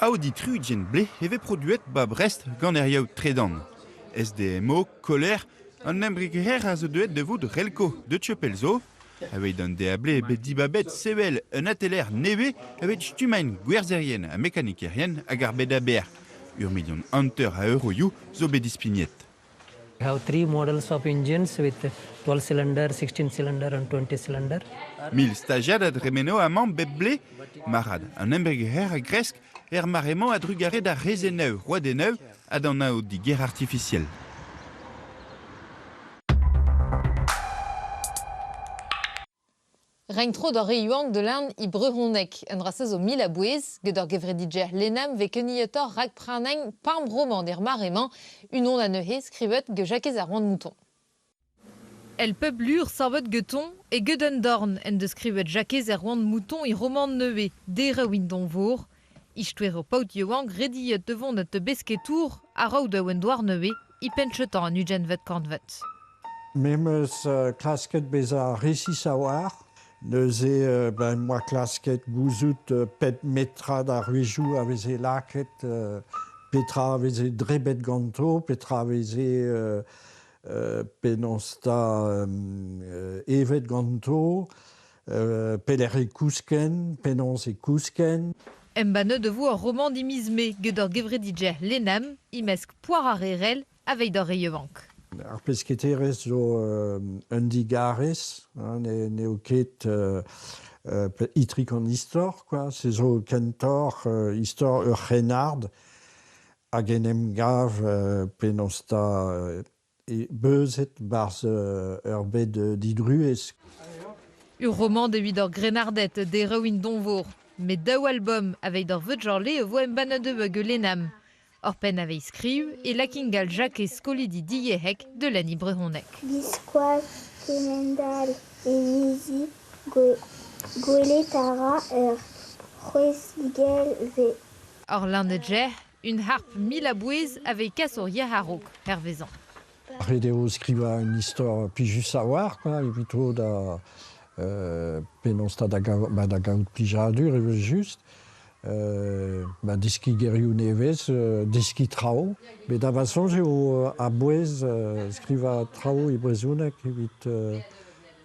Audi 60 ble e vez produet ba Brest gant er yaou tredan. SDMO, Koler, an embreger a zo deuet da vout Relco de Chepel zo. Aveit an deable bet dibabet sevel un atelier nevez evit stummañ gwerzherien ha mekanikerien hag ar bed aber. Ur million hanter a euroioù zo bet dispignet. We have three models of engines with 12 cylinder, 16 cylinder and 20 cylinder. 1000 stajiad a dremeno amañ bep blez. Marad an embreger a gresk er mare-mañ a-drugarez d'ar rezennoù roadennoù ha d'an aod-diger artifisiel. Reiñ tro d'ur re yaouank da lenn e brezhoneg. Un dra-se zo mil a-bouez. Get ur gevredigezh Lenam 'vez kenietoc'h rakprenañ pemp romant er mare-mañ. Unan anezhe skrivet gant Jakez ar Mouton. El pep lur savet geton e get un dorn en deus skrivet Jakez Erwan Mouton e romant nevez, Derev int donvour. Istoer ur paotr yaouank rediet da vont da besketour a-raok da un douar nevez e penn-chetañ an ugentvet kantved. Me 'm eus klasket bezañ resis a-walc'h. Neuze ben, 'm boa klasket gouzout pet metrad ar wezhioù a veze lakaet, petra a veze drebet ganto, petra a veze penaos 'ta evet ganto, pelec'h e kousken, penaos e kousken. Embannet e vo ur romant e miz Mae get ur gevredigezh Lenam e-mesk poar ar Erel aveit ar re yaouank. Ar pesketerezh zo un digarez, hein, n'eo ket itrik an istor, quoi. Se zo kentoc'h istor ur c'hrennard hag en em gav penaos 'ta e beuzet 'barzh ur bed didruez. Ur romant evit ur grennarded dereoù donvour. Met daou album aveit ur veudjorle e vo embannet hag ul Lenam. Oc'hpenn a vez skriv e lakingal Jakez skolidi diyezhek de lenn brezhoneg. Biskoazh kemend-all emizi gwelet a ra ur c'hwezigell vez. Ur leñvedjer, un harp mil a-bouez a vez kas hor yec'h a-raok, hervezañ. Ret eo skrivañ un istor plijus a-walc'h, quoi, evito da penaos 'ta da da gaout plijadur evel-just. Ba deskiñ gerioù nevez, deskiñ traoù. Met da va soñj eo a-bouez skrivañ traoù e brezhoneg evit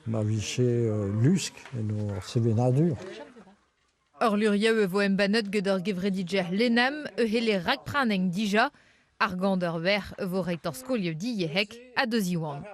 ma vije lusk en hor sevenadur. Ur leurioù e vo embannet get ur gevredigezh Lenam e c'helle rakprenañ dija. Argant ur verc'h e vo reiñ d'ar skolioù diyezhek ha da ziwan.